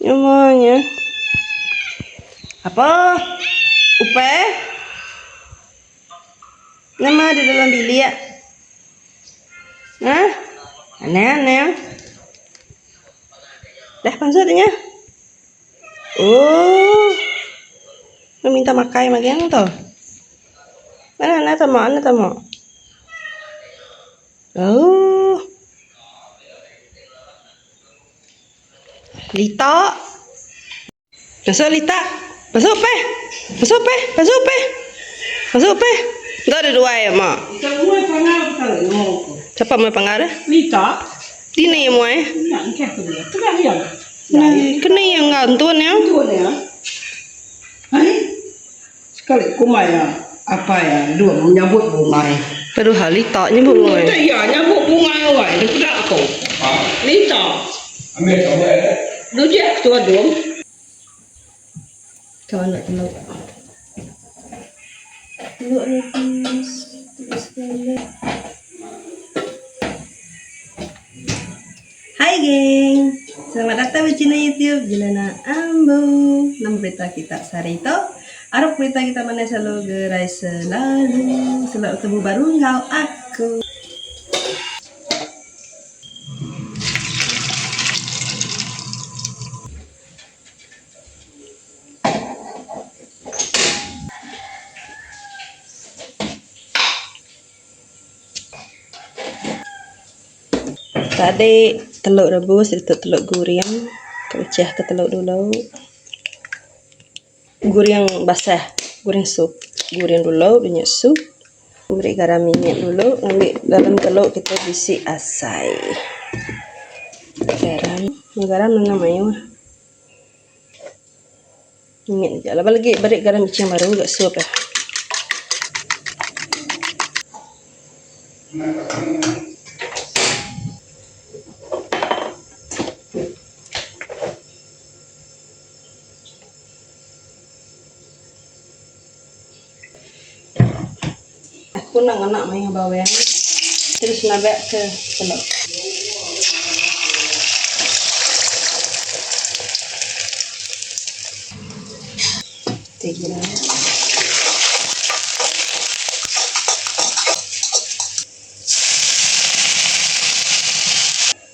Nyamanya. Apa? Upe? Nama di dalam bilik? Ha? Aneh-aneh. Dah pansut nya. Oh. Lu minta makai magang tu. Mana mana tamak, mana tamak. Oh. Lita. Masuk Lita. Masuk pe. Masuk pe. Masuk pe. Masuk pe. Enggau ada dua ya mak. Siapa mai pangar? Lita. Dini ya muai. Nak engkeh tu dia. Tegah ya. Nah, kena ya enggau entun ya. Entun ya. Hai. Sekali kumai ya. Apa ya? Dua menyambut bungai. Padahal Lita nyebut bungai. Lita ya nyambut bungai awai. Dia peda aku. Lita. Ambil ambil. Dujek ketua dum. Kawan nak telur. Telur rebus. Telur segala. Hai geng. Selamat datang di channel YouTube Jelana Ambu. Nama berita kita sehari itu. Arap berita kita mana selalu gerai selalu. Selalu ketemu baru ngau aku. Tadi teluk rebus ditu teluk guring pecah ke teluk dulu. Guring basah, guring sup. Guring dulu nya sup. Meri garam minyak dulu ngambi dalam teluk kita bisi asai. Garam, garam nengah mayuh. Mimit aja laban lagi beri garam iching baru ga sup iya. Aku enda ngena mayuh bawang terus nabak ke teluk.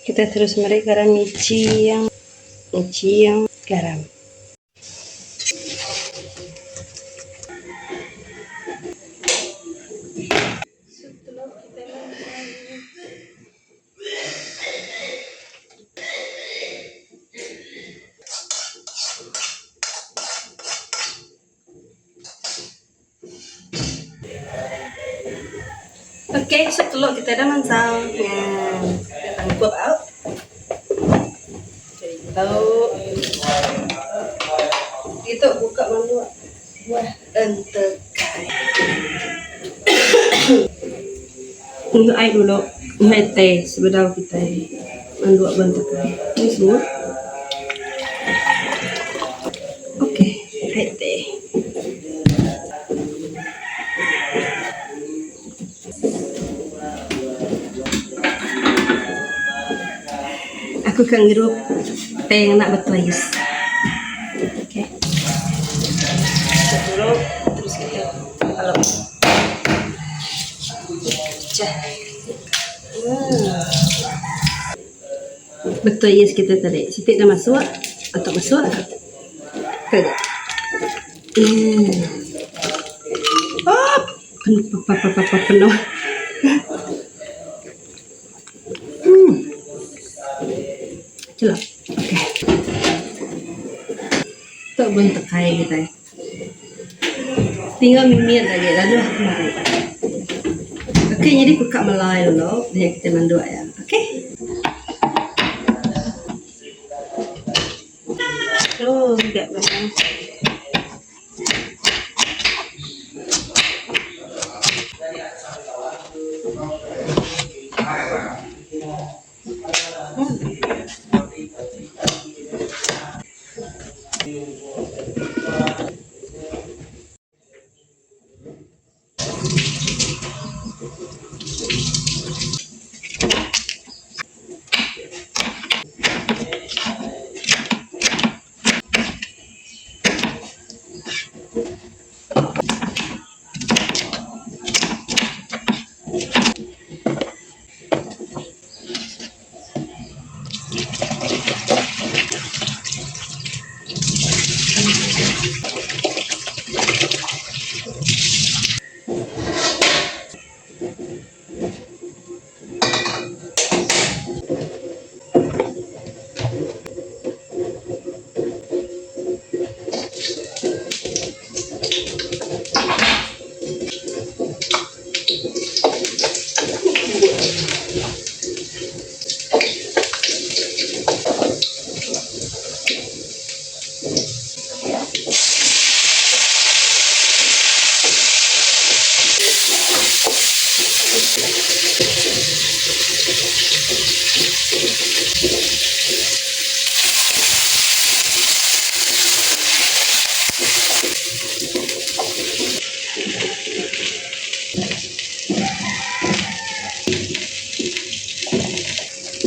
Kita terus meri garam michi yang michi yang garam. Sup telur kita Okey, sup telur kita dah mansau. Ya. Kita tangkup out. Jadi itu buka manduk buah entekai. Ngiuk ai dulu, ngiuk ai teh sebedau kitai manduk buah entekai. Ni semua. Okey, ai teh. Aku ka ngirup teh ngena batu ais. Okey. Dulu terus kita kalau pecah. Hmm. Betul yes kita tadi. Siti dah masuk atau masuk? Ke tak? Hmm. Oh, penuh, penuh. Hmm. Celap. Okey. Tu bentuk kai kita. Tinggal mimit lagi lalu aku mari. Okey, jadi ku ka melai dulu dia kita manduk ya. Okey. Oh, enggak bang.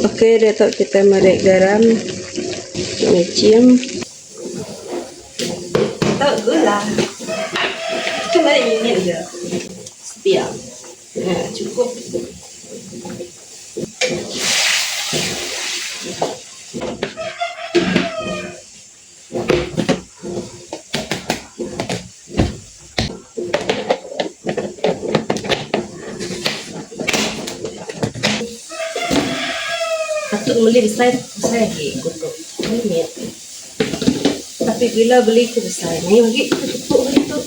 Okey diatu kitai meri garam michin. Tu gula. Ke meri mimit je. Sepiak. Nya chukup. Patut meli besai besai agi ku tu mimit. Tapi bila beli ku besai mayuh agi ku tepu hari tu.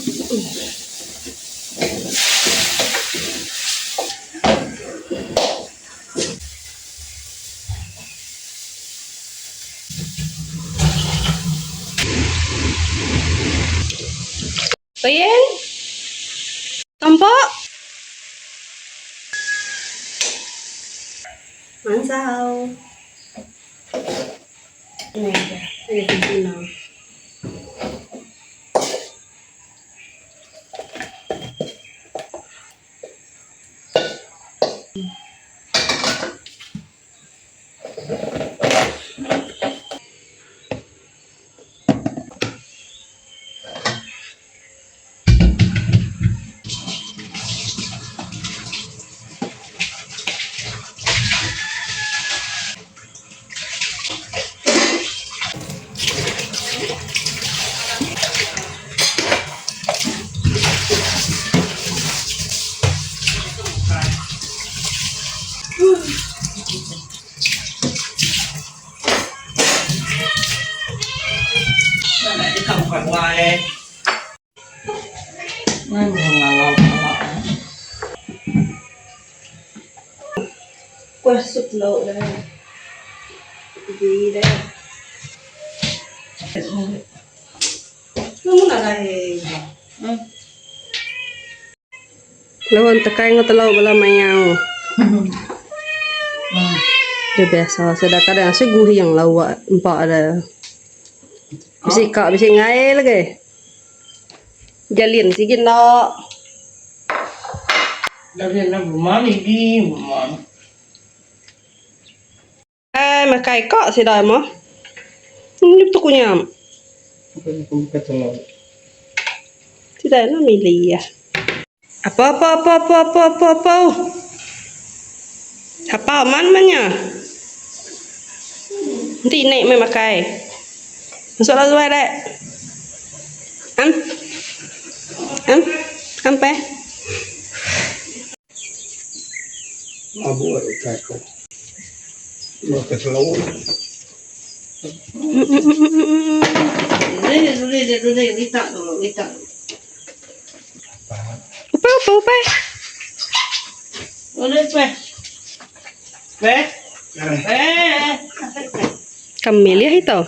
Payeng. Tampak. Mansau. Ini dia. Ini guna. Kuah sup lauk dah. Di dah. Nemu nadai. Lawan tekai enggau telauk bala mayau. Dia biasa sida kadang asai guring lawa empa da. Bisi ka bisi ngai lagi. Jalin sigi enda. Ai makai ka sida mah. Ni tu kunyam. Sida enda mili iya. Apa apa apa apa apa apa apa. Apa man man nya. Enti inik meh makai. Masuk la zuai dek. Am. Am. Am peh. Mabuk utai ko. Baka selalu. Upai upai upai. Kami liah itu.